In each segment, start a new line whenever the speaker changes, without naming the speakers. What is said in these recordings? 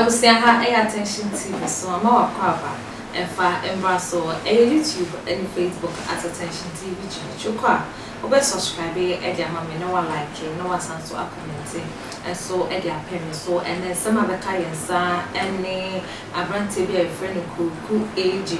Abusua ha ɛyɛ Attention TV so ama wakɔ aba ɛmfa mbra so ɛyɛ YouTube ɛne Facebook at Attention TV kyerɛkyerɛ kɔ a wobɛ subscribe ɛde ama me na wa like na wasan so acomment nso ɛde apɛ me so. Ɛnɛ nsɛm a bɛka yɛn nsa ɛne aberanteɛ bi a yɛfrɛ no Kwaku AJ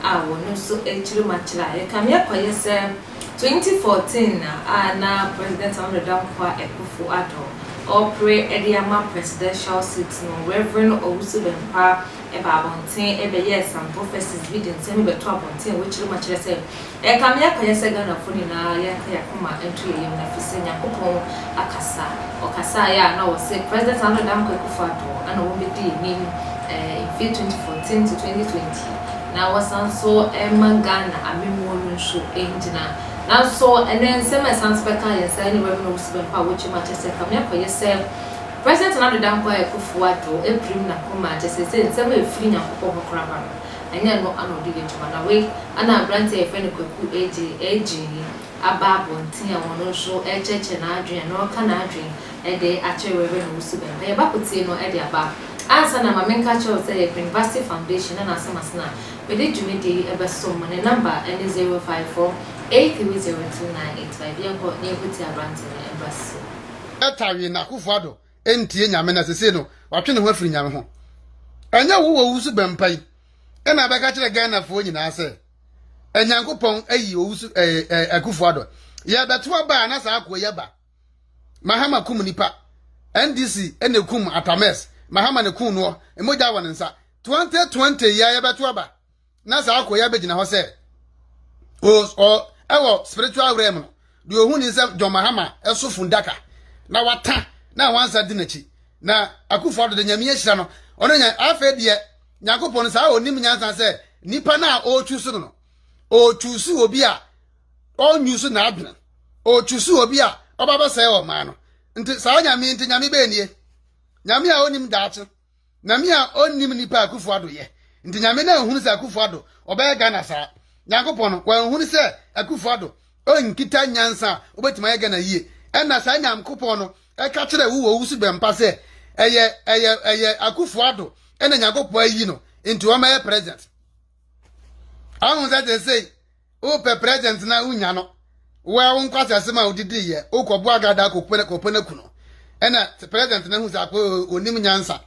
a wɔno nso akyiri mu akyerɛ a yɛka me akɔyɛ sɛ 2014 a na President Nana Dankwa Akufo-Addo ɔpere ɛde ama presidential seat no, Reverend Owusu Bempah ɛba abɔnten ɛbɛyɛ some prophecies bi de nsɛm bɛto abɔnten a wɔkyerɛ mu akyerɛ sɛ ɛka me akɔyɛ sɛ Ghanafoɔ nyinaa yɛnka yɛakoma nto yɛ yam na fi sɛ Nyankopɔn akasa. Ɔkasaeɛ a na wɔ sɛ President Nana Dankwa Akufo-Addo ɛna wɔn bɛdi anim mfeɛ 2014 to 2020 na wɔsan so ɛma Ghana amemmuo no nso ɛngyina. Nanso ɛnɛ nsɛm a ɛsan so bɛka yɛn nsa ne Reverend Owusu Bempah a wɔkyerɛ mu akyerɛ sɛ kame akɔyɛ sɛ President Nana Dankwa Akufo-Addo epirim n'akoma akyerɛ sɛ nsɛm a efiri Nyankopɔn hɔ koraa ba no, ɛnyɛ no ana ɔde yɛ adwuma. Na wei ana aberanteɛ a yɛfrɛ no Kwaku AJ AJ yi aba abɔnten a wɔn nso ɛrekyerɛkyerɛ n'adwene a na ɔka n'adwene ɛde akyerɛ Reverend Owusu Bempah. Yɛba kotie no ɛde aba ansa na maame nka kyerɛw sɛ yɛ University Foundation na n'asɛm asena mede dwumadie yi ɛbɛsom mo. Ne number ɛne 054 8302985. Yɛnkɔ na yɛnkɔtie aberante no ɛmbra so.
Ɛtawe na Akufo-Addo ntie Nyame na sese no watwe ne ho afiri Nyame ho. Ɛnyɛ wo wɔ Owusu Bempah yi ɛna bɛka kyerɛ Ghanafoɔ nyinaa sɛ Ɛnyankopɔn ayi Owusu ɛɛ ɛɛ Akufo-Addo. Yɛbɛto aba a na saa akoa yi aba. Mahama kum nipa. NDC ɛna kum Atames. Mahama ne kum noɔ. Mogya wɔ ne nsa. 2020 yi a yɛbɛto aba na saa akoa yi abɛgyina hɔ sɛ o ɔ ɛwɔ spiritual realm no deɛ ohun ni sɛ John Mahama ɛso fundaka na wata na wansa di n'akyi na Akufo Addo de Nyame ahyira no. Ɔno nya afei deɛ Nyankopɔn no saa onim nyansa sɛ nipa no a ɔretwi so no, ɔretwi so obi a ɔnyu so n'adwene, ɔretwi so obi a ɔba bɛsɛe ɔman no. Nti saa Nyame, nti Nyame bɛɛ nie, Nyame a ɔnim daakye, Nyame a ɔnnim nipa Akufo Addo yɛ. Nti Nyame no anhunu sɛ Akufo Addo ɔbɛyɛ Ghana saa. Nyankopɔn no wanhunu sɛ Akufo Addo ɔnkita nyansa a wobɛtumi ayɛ Ghana yie. Ɛna saa Nyankopɔn no ɛka kyerɛ wo wɔ Owusu Bempah sɛ ɛyɛ Akufo Addo ɛna Nyankopɔn ayi no nti ɔmɛyɛ president. Ahu sɛ sesei wopɛ president na wonya no, woa wo nkwasi asɛm a wodidi yɛ wokɔboa agrada kɔpɛ no aku no. Ɛna president no hu sɛ akɔ onim nyansa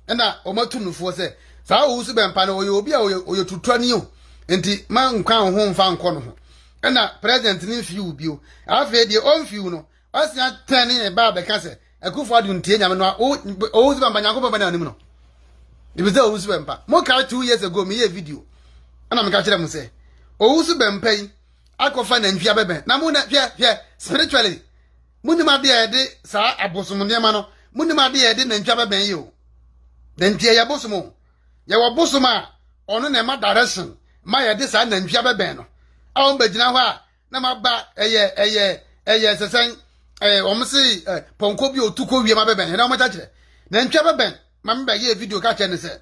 ɛna ɔmatu no foɔ sɛ saa Owusu Bempah no ɔyɛ obi a ɔyɛ tutuani o, nti ma nkwa wo ho mfa nkɔ no ho. Ɛna president no mfiw wo bio. Afei deɛ ɔmfiw no ɔsia tɛn ne ba bɛka sɛ Akufo Addo ntie Nyame no. Owusu Bempah, Nyankopɔn bɛ na anim no ebi sɛ Owusu Bempah mo kae 2 years ago meyɛ video ɛna meka kyerɛ mo sɛ Owusu Bempah yi akɔfa nantwi abɛbɛn na mo na hwɛ hwɛ spiritually mo nim adeɛ a yɛde saa abosom nneɛma no. Mo nim adeɛ a yɛde nantwi abɛbɛn yi o. Nantwi yɛ bosom o. Yɛwɔ bosom a ɔno na ɛma direction ma yɛde saa nantwi abɛbɛn no a wɔn bɛgyina hɔ a na ma ba ɛyɛ sɛsɛn wɔn se pɔnkɔ bi a otu kɔ wiem abɛbɛn ɛna wɔn kyerɛ nantwi abɛbɛn. Maame bɛyɛ video ka kyerɛ ne sɛ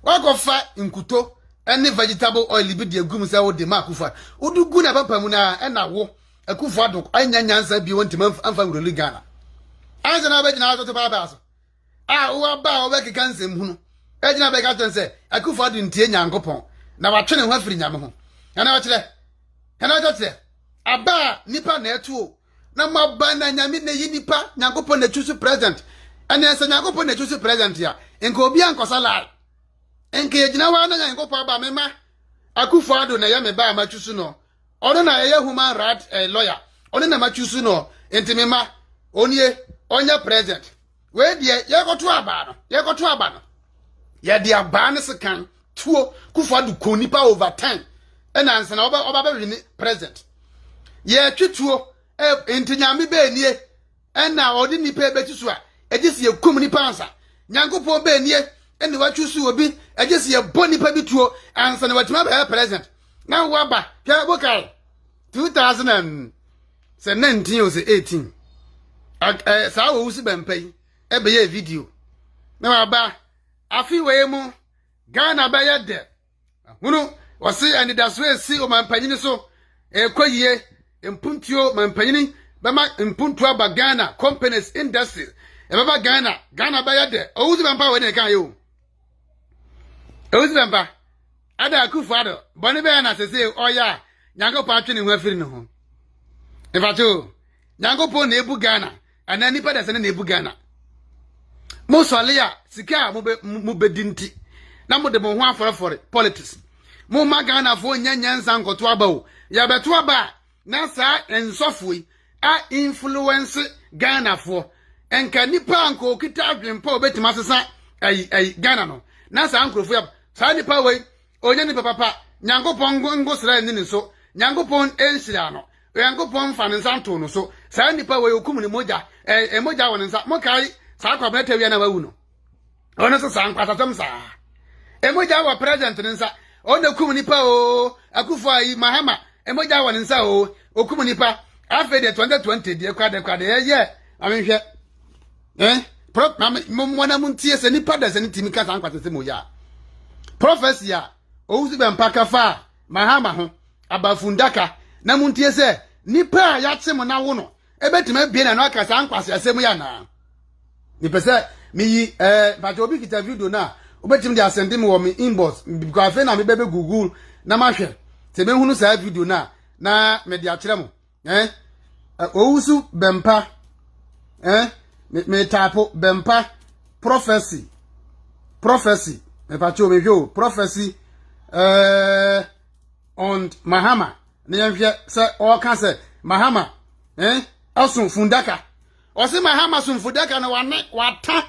wakɔfa nkuto ɛne vegetable oil bi de egu mu sɛ wode ma Akufo a wode gu na papa mu na ɛna wo Akufo Addo anya nyansa bi wɔn ntoma amfa nwuroli Ghana ansa na wabɛgyina atoto paapaa so a waba a wɔbɛkeka nsɛm hunu ɛgyina bɛka kyerɛ sɛ Akufo Addo ntie Nyankopɔn na watwe ne ho afiri Nyame ho. Ɛna ɔkyerɛ ɛna ɔkyerɛ aba a nipa na ɛto o na mo aba na Nyame na yi nipa. Nyankopɔn na etu so president. Ɛnna sɛ Nyankopɔn na etu so president a nka obi ankɔsa lie nka yɛgyina hɔ na Nyankopɔn aba me ma Akufo Addo na ɛyɛ me ba a matwi so no. Ɔno na ɛyɛ human right lawyer. Ɔno na matwi so no nti me ma onie ɔnyɛ president. Wei deɛ yɛkɔto aba no, yɛkɔto aba no, yɛde abaa ne sekan tuo. Akufo Addo ko nipa over 10 ɛna ansa na ɔba bɛwe ne president. Yɛtwe tuo nti Nyame bɛɛ nie ɛna ɔde nipa bɛti so a ɛgye sɛ yɛkum nipa ansa. Nyankopɔn bɛɛ nie ɛna watwi so obi ɛgye sɛ yɛbɔ nipa bi tuo ansa na watumi abɛyɛ president. Na waba hwɛ bokae 2000 and sɛ 19 o sɛ 18 saa Owusu Bempah yi ɛbɛyɛ video na waba afe wei mu Ghana bɛyɛ dɛ hunu. Wɔse anidasoɔ esi ɔmampanyini so ɛkɔ yie, mpuntuo mampanyini bɛma mpuntuo aba Ghana, companies, industries ɛbɛba Ghana, Ghana bɛyɛ dɛ. Owusu Bempah wei na ɛka yɛ o. Owusu Bɛmpa, Ada Akufo Addo, bɔne bɛyɛ na sese ɔyɛ a Nyankopɔn atwe ne ho afiri ne ho. Mfakyɛ o, Nyankopɔn na ebu Ghana anaa nipa dasani na ebu Ghana. Mo sɔle a sika a mobɛdi nti na mode mo ho afɔrefɔre politics. Mo ma Ghanafoɔ nyɛ nyansa nkɔto aba o. Yɛbɛto aba a na saa nsɔfoɔ yi a influence Ghanafoɔ. Nka nipa a nka okita adwempa a obɛtumi asesa ayi ayi Ghana no na saa nkurɔfoɔ yi saa nipa wei Ɔnyɛ nipa papa. Nyankopɔn ngosra nni ne so. Nyankopɔn nhyiraa no. Nyankopɔn mfa ne nsa ntoo no so. Saa nipa wei okum ne mogya. Ɛ, mogya wɔ ne nsa. Mokae saa Kwabena Tawia na wawu no? Ɔno nso saa nkwasasɛm saa. Mogya wɔ president ne nsa. Ɔno na kum nipa oo. Akufo ayi Mahama. Mogya wɔ ne nsa oo. Okum nipa. Afei deɛ 2020 deɛ kwa deɛ kwa deɛ yɛ. Maame nhwɛ. Eh? Pro, maame mo na mo ntie sɛ nipa da sɛ ne timi ka saa nkwasasɛm wɔ yi a. Prophecy a owusu bɛmpa ka fa Mahama ho abafundaka na mo ntie sɛ nipa a yɛakye mo na wo no ebetumi abie n'ano aka saa nkwasasɛm yi anaa. Mepɛ sɛ meyi ɛɛ eh, mpakyɛ obi kita video no a wobɛtumi de asɛnde me wɔ me inbox because afei na mebɛbɛ google na mahwɛ sɛ mehunu saa video no a na mede akyerɛ mo. Eh? Owusu bɛmpa. Eh? Me me tapo bɛmpa prophecy. Prophecy. Me pacho me hwɛ prophecy eh on Mahama. Ne yɛnhwɛ sɛ ɔka sɛ Mahama eh ɛso fundaka. Ɔse Mahama so fundaka na wane wata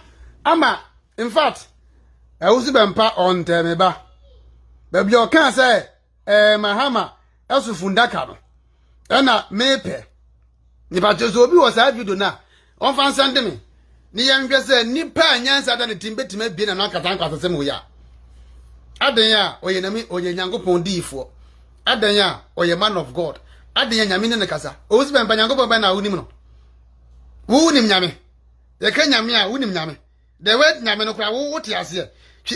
ama in fact ɛwusu bɛmpa ɔntɛ me ba. Baabi ɔka sɛ ɛɛ Mahama ɛso fundaka no ɛna mepɛ nipa kyerɛ sɛ obi wɔ saa video no a ɔmfa nsɛnde me ne yɛnhwɛ sɛ nipa a nyansa da ne tim bɛtumi abie n'ano akata nkwasasɛm wei a adɛn a ɔyɛ name ɔyɛ nyankopɔn diyifoɔ adɛn a ɔyɛ man of God adɛn a nyame ne ne kasa ɔwo si bɛmpa nyankopɔn bɛn na wonim no wonim nyame yɛka nyame a wonim nyame the word nyame no koraa wo wote aseɛ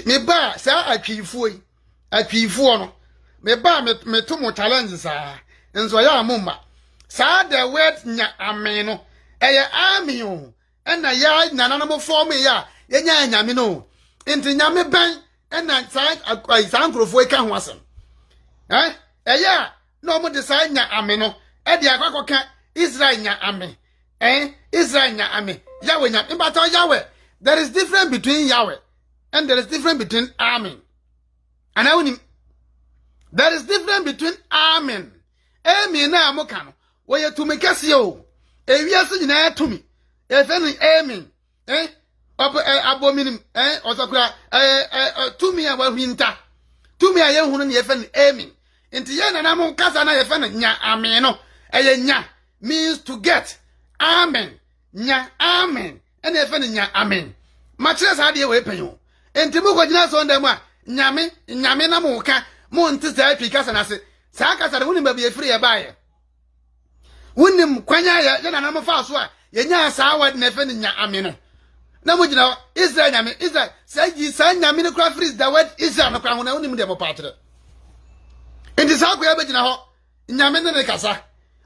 mebaa saa atwiifoɔ yi Atwiifoɔ no, meba a meto mo challenge saa, nso ɛyɛ a mo mma. Saa the word nya ame no, ɛyɛ ame o, ɛna yɛ nananom fɔm yɛ a yɛnya nyame no o. Nti nyame bɛn ɛna saa saa nkurɔfoɔ yi ka ho asɛm. Eh, ɛyɛ a na wɔn de saa nya ame no ɛde akɔ akɔka Israel nya ame. Eh, Israel nya ame, Yahweh nya, mbata Yahweh. There is difference between Yahweh and there is difference between amen. Anaa wonim? There is difference between amen. Amen na mo ka no, wɔyɛ tumi kɛseɛ o. Ewiase nyinaa tumi. Yɛfɛ no amen. Eh? Ɔpɛ eh, abominim eh, ɔsakura eh, eh, eh, tumi a wahwinta. Tumi a yɛhunu no yɛfɛ no amen. Nti yɛn nananom kasa na yɛfɛ no nya amen no. Ɛyɛ nya means to get. Amen. Nya amen. Ɛna yɛfɛ no nya amen. Makyerɛ saa adeɛ wei pɛn o. Enti mokɔgyina asɔndan mu a, Nyame, Nyame na moka, monte saa Twi kasa no ase. Saa kasa no, wonim baabi ɛfiri ɛbaeɛ? Wonim kwan a yɛ nananom faa so a yɛnyaa saa word na ɛfɛ no nya ame no? Na mogyina hɔ, Israel Nyame, Israel, saa yi saa Nyame no kora firi the word Israel no kora ho na wonim deɛ mopɛ akyerɛ. Enti saa akoya bɛgyina hɔ, Nyame ne ne kasa,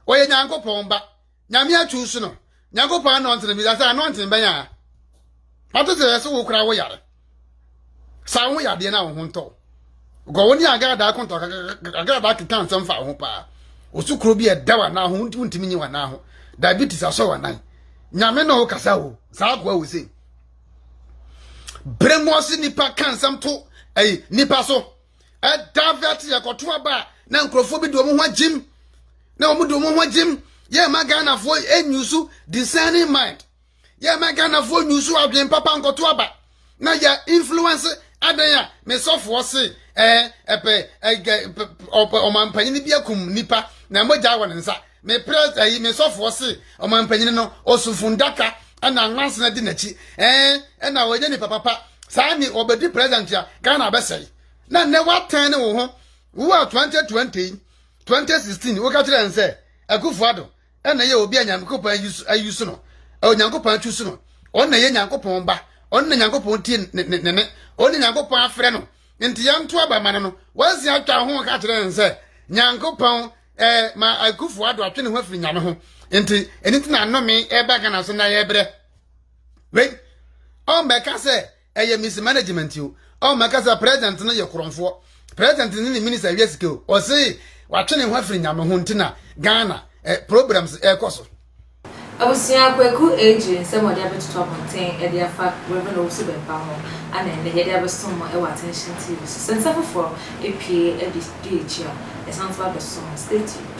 ɔyɛ Nyankopɔn ba. Nyame atuu so no. Nyankopɔn anointing bi sɛ anointing bɛn a. Ate sɛ yɛsɛ wo kora wo yare. Sa wo ho yadeɛ na wo ho ntɔ. Gɔ wo ne agradaa kontɔ agradaa keka nsɛm fa wo ho paa. Osu kuro bi ɛda wa nan ho wontumi nyi wa nan ho. Diabetes asɔ wa nan. Nyame na wo kasa o. Saa akoa wo sei. Bere mu ɔse nipa ka nsɛm to ɛyi nipa so. Ɛdavɛt yɛkɔto aba a na nkurɔfoɔ bi de wɔn ho agyim na wɔn de wɔn ho agyim yɛma Ghanafoɔ enyusu discerning mind yɛma Ghanafoɔ nyusu adwene papa nkɔto aba na yɛ influence adan a mesɔfoɔ se ɛɛ ɛpɛ ɛgɛ ɔpɛ ɔmanpanyin bi akum nipa na mogya wɔ ne nsa me prɛ ɛyi mesɔfoɔ se ɔmanpanyin no ɔsufundaka ɛna nwansena di n'akyi ɛɛ ɛna ɔyɛ nipa papa saa ni ɔbɛdi president a Ghana bɛsɛe na nnɛ woatɛn ne wo ho wo a 2020 yi 2016 woka kyerɛ n sɛ Akufo Addo ɛna yɛ obi a Nyankopɔn ayi so no Onyankopɔn atu so no ɔno na yɛ Nyankopɔn ba ɔno na Nyankopɔn tie ne ne ne ɔno na Nyankopɔn afrɛ no nti yɛnto aba ma no no wansi atwa ho ka kyerɛ n sɛ Nyankopɔn eh, ma Akufo Addo atwe ne ho afiri Nyame ho nti ɛno nti na nnome ɛba Ghana so na yɛbrɛ wei ɔmbɛka sɛ. Ɛyɛ mismanagement o. Ɔma kasa president no yɛ korɔmfoɔ. President ne ne minister awia sika o. Ɔse watwe ne ho afiri Nyame ho nti na Ghana eh, problems ɛrekɔ so.
Abusua, Kwaku AG nsɛm a ɔde abɛtoto abɔnten de afa Rev. Owusu Bempah ho ana ɛnnɛ yɛde abɛsom mo wɔ Attention TV so. Sɛ nsɛm foforɔ pue de di akyi a, yɛsan nso ba abɛsom mo. Stay tuned.